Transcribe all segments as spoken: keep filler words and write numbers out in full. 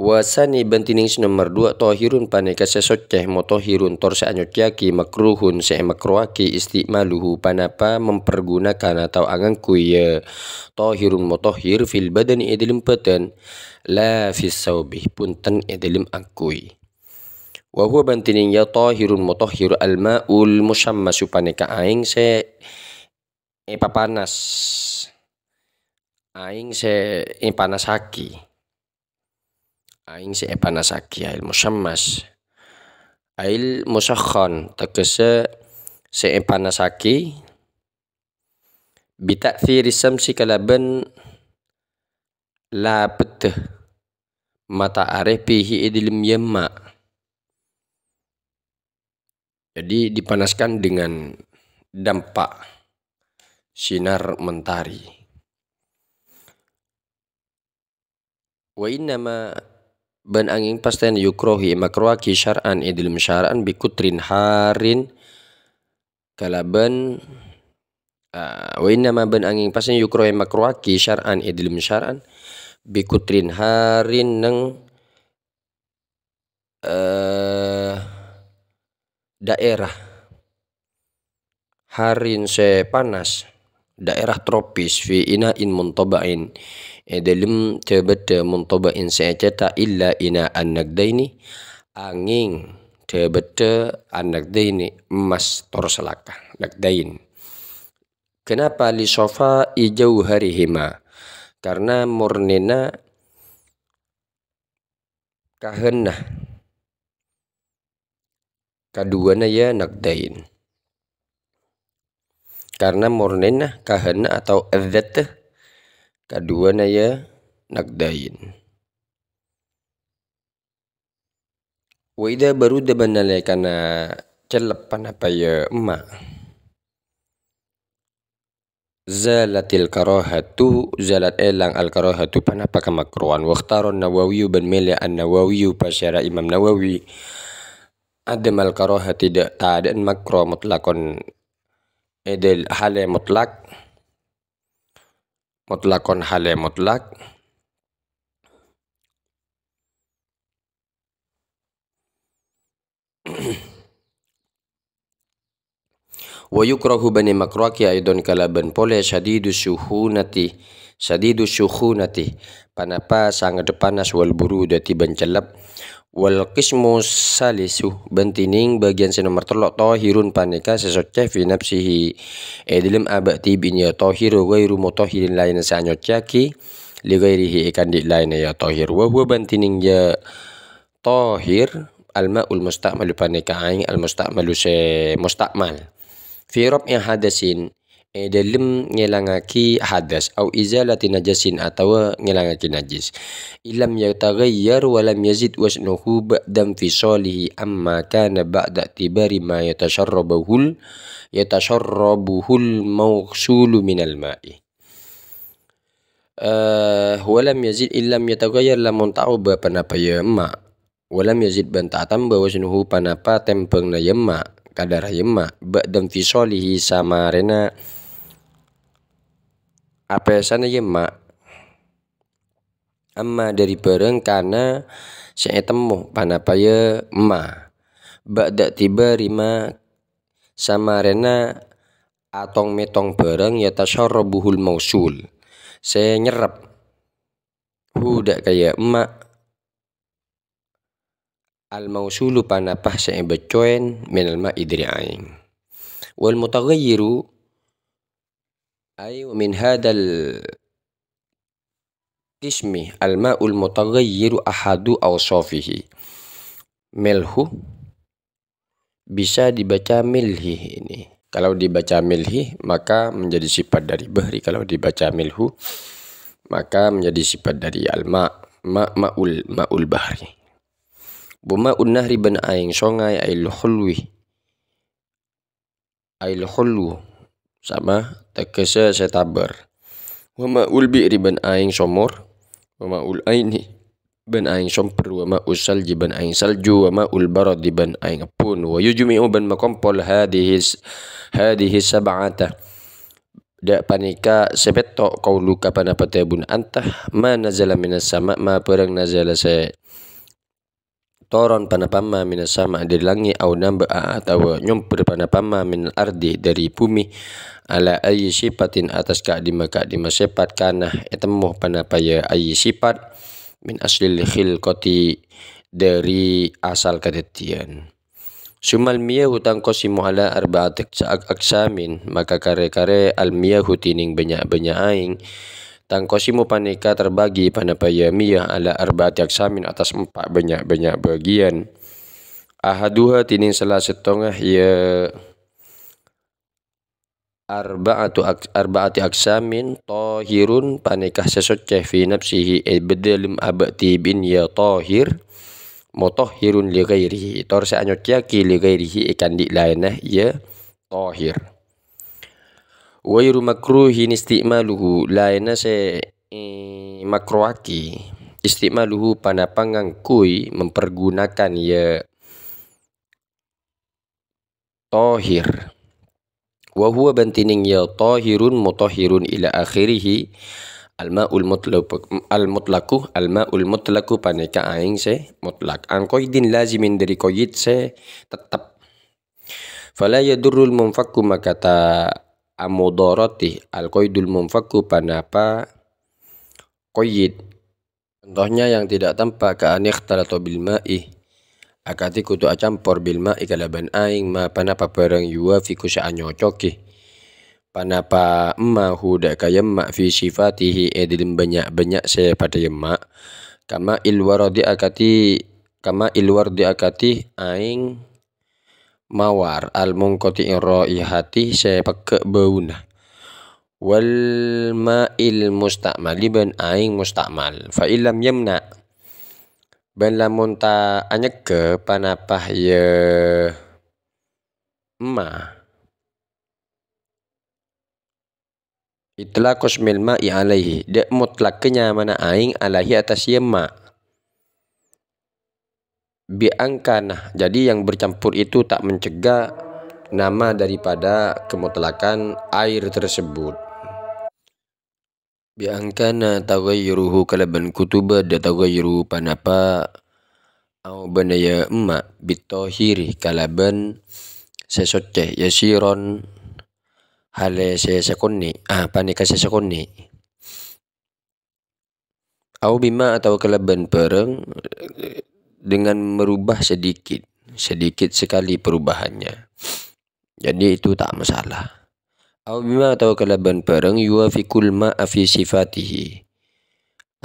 Wa tsani bân dhinèng sè nomer duwâ', thahirun panèka sè soccè, mutahhirun tor sè anyoccèyaghi, makruhun sè èmakruhaghi, isti'maluhu panapa mempergunakan atau angangghuy ya thahirun mutahhir fil badani è dhâlem bhâdhân, la fis tsaubi, bhunten è dhâlem angghuy. Wa huwa bân dhinèng ya thahirun mutahhir al ma'ul musyammasu panèka aèng sè èpapanas. Aèng sè èpanassaghi. Aèng sè èpanassaghi, ail musyammas. Ail musakhkhan, teggessè sè èpanassaghi. Bi ta'thiri syamsi kalabân labâddhâ matahari fihi è dhâlem yemma. Jadi dipanaskan dengan dampak sinar mentari. Wa innama bân angèng pastèna yukrahu èmakruhaghi syar'an è dhâlem syara'an bi qutrin harin kalabân, ah, wa innama bân angèng pastèna yukrahu èmakruhaghi syar'an è dhâlem syara'an bi qutrin harin neng eh, daerah harin sè panas, daerah tropis, fi ina'in muntaba'in, è dhâlem dhâbâddhâ muntaba'in sè ècèta', illa ina'an naqdaini, angèng dhâbâddhâ an-naqdaini, emmas tor salaka, naqdain. Kenapa? Li shafa'i jauharihima, karena mornèna kahânna kaduwâna ya naqdain. Karena mornèna kahânna atau adzat kaduwâna ya naqdain. Wa idza baruda bân nalèkana cellep panapa ya emma. Zalatil karahatu, zalat èlang al karahatu panapa kamakruhan. Wakhtaro Nawawi bân mèlè An-Nawawi, pasyara Imam Nawawi. Adamal karahati, tadâ' makruh mutlakon, è dhâl-, halè mutlak. Mutlakon halè mutlak. Wa yukrahu bân èmakruhaghi aidon kalabân polè syadidu syuhunati, syadidu syuhunati, panapa sanget panas wal burudati bân cellep. Wal qismu salisu bân dhinèng bâgiyân sè nomer tello' thahirun panèka sè soccè fi nafsihi è dhâlem abâ' dhibi'na ya thahir ghairu mutahhirin laènna sè anyoccèyaghi li ghairihi è kandhi' laènna ya thahir. Wa huwa bân dhinèng ya thahir, al-ma'ul musta'malu panèka aèng al-musta'malu sè musta'mal. Fi raf'i hadasin, è dhâlem ngèlangaghi hadas, au izalati najasin, otabâ ngèlangaghi najis. Illam yataghayyar wa lam yazid waznuhu ba'da infisalihi amma kana ba'da i'tibari ma yatasharrabuhul, yatasharrabuhul maughsulu minal ma'i. Eh, wa lam yazid illam yataghayyar, lamon ta' obâ panapa ya emma. Wa lam yazid bân ta' atamba waznuhu panapa tèmbhângnga ya emma, kadarra ya emma. Ba'da infisalihi samarèna apèsana ya emma. Amma dhâri bhârâng kana sè ètemmo panapa ya emma. Ba'da i'tibari ma samarèna atong-mètong bhârâng yatasharrabuhul mausul, sè nyerrep. Hu dâ' ka ya emma. Al-mausulu panapa sè èbâccowèn minal ma'i dhâri aèng. Wal mutaghayyiru, ay wa min hadzal qismi al-ma'ul mutaghayyiru ahadu awsafihi. Milhu bisa dibaca milhi ini. Kalau dibaca milhi, maka menjadi sifat dari bahri. Kalau dibaca milhu, maka menjadi sifat dari al-ma, ma, ma'ul, ma'ul bahri. Wa ma'un nahri bân aèng songay ail hulwi. Ail hulwu, sama, teggessâ sè tabâr. Wa ma'ul bi'ri bân aèng somor. Wa ma'ul aini bân aèng sompèr. Wa ma'us salji bân aèng salju. Wa ma'ul baradi bân aèng ebbhun. Wa yujmi'u bân makompol hadhihis, hadhihi sab'ata. Dâ' panèka sè pètto', qauluka panapa dhâbuna anta, ma nazala minas sama, ma bhârâng nazala sè toron panapa ma minas sama' dhâri langngè', au nambâ'â atawa nyombhur panapa ma minal ardi dhâri bhumè, ala ayyi sifatin atas ka'dimma-ka'dimma sèpat kana ètemmo panapa ya ayyi sifat min aslil khilqati dhâri asal kadhâddhiyân. Sumal miyahu tanqasimu ala arba'ati aks-, ak-, aksamin, maka karè-karè al miyahu dhinèng bânnya'-bânnya' aèng, tanqasimu panèka terbagi panapa ya miyah ala arba'ati aksamin atas empa' bânnya'-bânnya' bâgiyân. Ahaduha dhinèng sala sèttonga ya arba'atu ak-, arba'ati aksamin, tahirun panèka sè soccè fi nafsihi è dhâlem abâ' dhibi'in ya tahir, mutahhirun li ghairihi, tor sè anyoccèyaghi li ghairihi è kandhi' laènna ya tahir. Ghairu makruhin isti'maluhu, laènna sè, eh, makruhaghi isti'maluhu panapa ngangghuy mempergunakan ya tahir. Wa huwa bân dhinèng ya tahirun mutahhirun ila akhirih. Al-ma'ul mutlaq, al-mutlaqu, al-ma'ul mutlaqu panèka aèng sè mutlak. An qaidin lazimin dhâri qaid sè tettep. Fala yadurrul munfakku maka ta' amudarati al-qaidul munfakku panapa qaid. Contohnya yang tidak tampak ka an ikhtalata bil ma'i. Akadhi kodhu acampor bil ma'i kalabân aèng ma panapa bhârâng yuwafiqu sè anyocoghi. Panapa emmahu dhâ' ka yemma' fi sifatihi è dhâlem bânnya'-bânnya' sè padhâ yemma'. Kama il wardi akadhi, kama il wardi akadhi aèng mawar al munqati'ir raihati sè pegghâ' bâuna. Wal ma'il musta'mali bân aèng musta'mal. Fa illam yamna'. Bân lamon ta' anyegghâ panapa ya emma'. Itlaqu ismil ma'i alaihi, dhâ' mutlaknya nyamana aèng alaihi atas yemma'. Bi angkana, jadi yang bercampur itu tak mencegah nama daripada kemutlakan air tersebut. Bi angkana taghayyuruhu kalabân kodhu bâdâ taghayyuruhu panapa au bânaya emma' bit tahiri kalabân sè soccè yasiron halè sè sakonè', ah, panèka sè sakonè'. Au bima atawa kalabân bhârâng, eh, dengan merubah sedikit, sedikit sekali perubahannya. Jadi itu tak masalah. Au bima atawa kalabân bhârâng yuwafiqul ma'a fi sifatihi.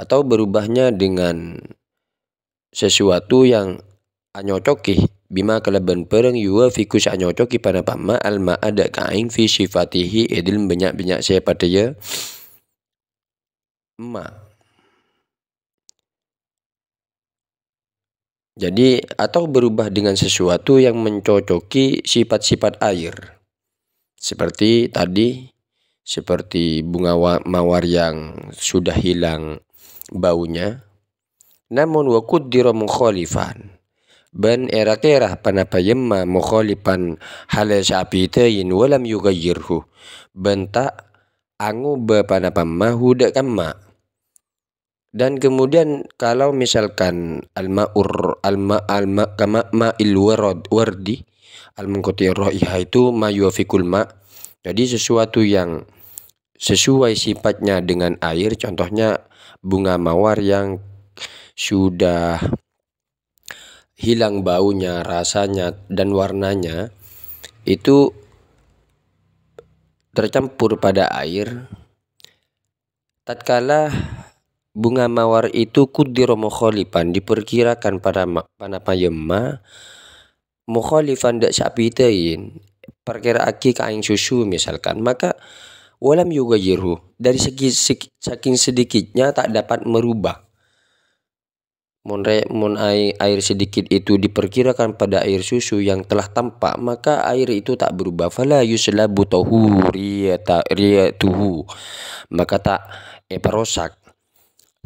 Atau berubahnya dengan sesuatu yang anyocoki, bima kalabân bhârâng yuwafiqu sè anyocoki panapa ma al ma'a dhâ' ka aèng fi sifatihi è dhâlem bânnya'-bânnya' sè padhâ ya emma'. Jadi, atau berubah dengan sesuatu yang mencocoki sifat-sifat air. Seperti tadi, seperti bunga wa-, mawar yang sudah hilang baunya. Namun, wa qaddara mukhalifan. Bân èra-kèra panapa yemma mukhalifan halè sè abidhâin wa lam yughayyirhu. Bân ta' angobâ panapa mahu dhâ' ka emma'. Dan kemudian kalau misalkan al-ma'ur, al-ma-, al-ma-, kama ma'il warad-, wardi, al-munqati'ir raihah itu ma yuwafiqul ma'. Jadi sesuatu yang sesuai sifatnya dengan air, contohnya bunga mawar yang sudah hilang baunya, rasanya, dan warnanya, itu tercampur pada air. Tatkala bunga mawar itu qaddara mukhalifan, diperkirakan pada ma-, panapa yemma, mukhalifan dhâ' sè abidhâin, parkira'aghi ka aèng susu misalkan, maka wa lam yughayyirhu, dari segi, segi, saking sedikitnya tak dapat merubah. Mon re-, mon ai-, air sedikit itu diperkirakan pada air susu yang telah tampak, maka air itu tak berubah. Fala yuslabu tahuriyata-, riyatuhu. Maka tak èparosak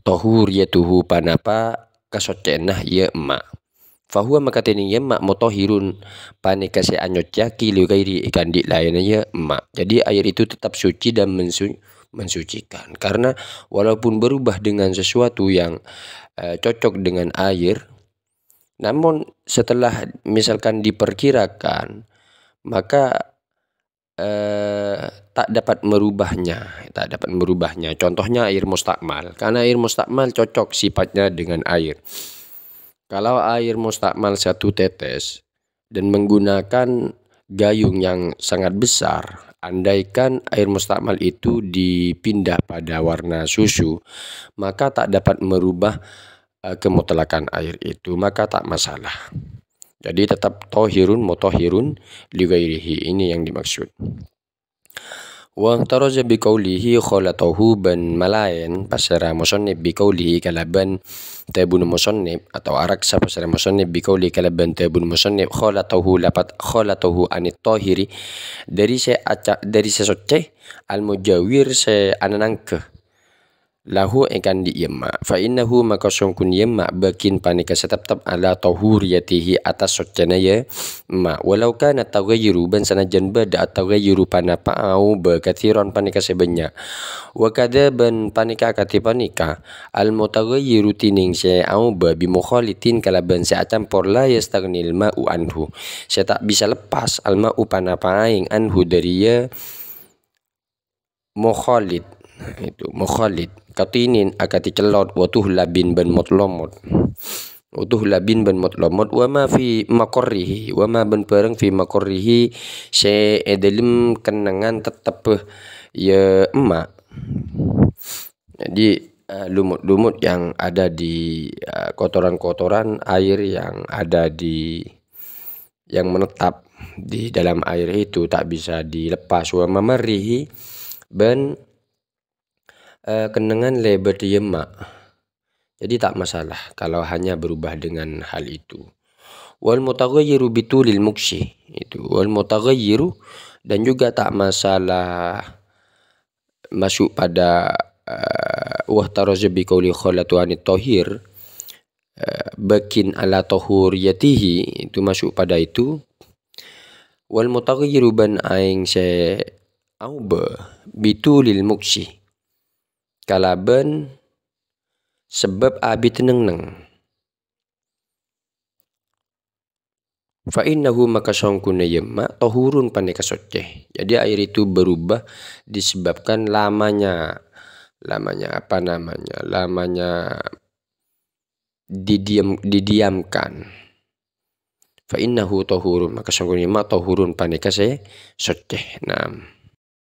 tahuriyatuhu panapa kasoccèyanna ya emma'. Fahuwa maka dhinèng ya emma' mutahhirun panèka sè anyoccèyaghi li ghairi è kandhi' laènna ya emma'. Jadi air itu tetap suci dan mensu-, mensucikan. Karena walaupun berubah dengan sesuatu yang, eh, cocok dengan air, Namun setelah misalkan diperkirakan, maka, eh, tak dapat merubahnya, tak dapat merubahnya. Contohnya air mustakmal, karena air mustakmal cocok sifatnya dengan air. Kalau air mustakmal satu tetes dan menggunakan gayung yang sangat besar, andaikan air mustakmal itu dipindah pada warna susu, maka tak dapat merubah, eh, kemutlakan air itu, maka tak masalah. Jadi tetap tohirun mutohirun li ghairihi, ini yang dimaksud. Wa ihtaraza bi qaulihi khalatahu, ban malaèn pasèra musannif bi qaulihi kalabân dhâbuna musannif, atau araksa pasèra musannif bi qaulihi kalabân dhâbuna musannif, khalatahu, lapat khalatahu anit tahiri, dhâri sè aca-, dhâri sè soccè, al mujawir sè ananangghâ. Lahu èkandi' yemma'. Fa innahu maka songkun yemma' bakin panèka sè teptep ala tahuriyatihi atas soccèna yemma'. Walau kana taghayyuru ban sanajjân bâdâ at-taghayyuru panapa aobâ kathiron panèka sè bânnya'. Wa kadza ban panèka akadhi panèka, al-mutaghayyiru dhinèng sè aobâ bi mukhalitin kalabân sè acampor la yastaghnil ma'u anhu. Sè ta' bisa leppas al-ma'u panapa aèng anhu dhâri yemma' mukhalid, itu, mukhalid. Katinin akadhi cellot, wa tuhlabin ban mot-lomot. Wa tuhlabin ban mot-lomot, wa ma fi maqarrihi, wa ma ban bhârâng fi maqarrihi sè è dhâlem kennengngan teptebbhâ yemma'. Jadi, eh, lumut-lumut yang ada di, eh, kotoran-kotoran air yang ada di yang menetap di dalam air itu tak bisa dilepas. Wa mamarrihi ban, eh, kennengngan lèbât yemma'. Jadi tak masalah kalau hanya berubah dengan hal itu. Wal mutaghayyiru bitulil muksi. Itu. Wal mutaghayyiru, dan juga tak masalah masuk pada, eh, wahtaraza bi qauli khalatu anit tahir, eh, bakin ala tahuriyatihi, itu masuk pada itu. Wal mutaghayyiru ban aèng sè aobâ bitulil muksi. Kalabân sabâb abit neng-neng. Fa innahu maka songkuna yemma' tahurun panèka soccè. Jadi air itu berubah disebabkan lamanya, lamanya apa namanya, lamanya didiam-, didiamkan. Fa innahu tahurun, maka songkuna yemma' tahurun panèka sè soccè. Naam.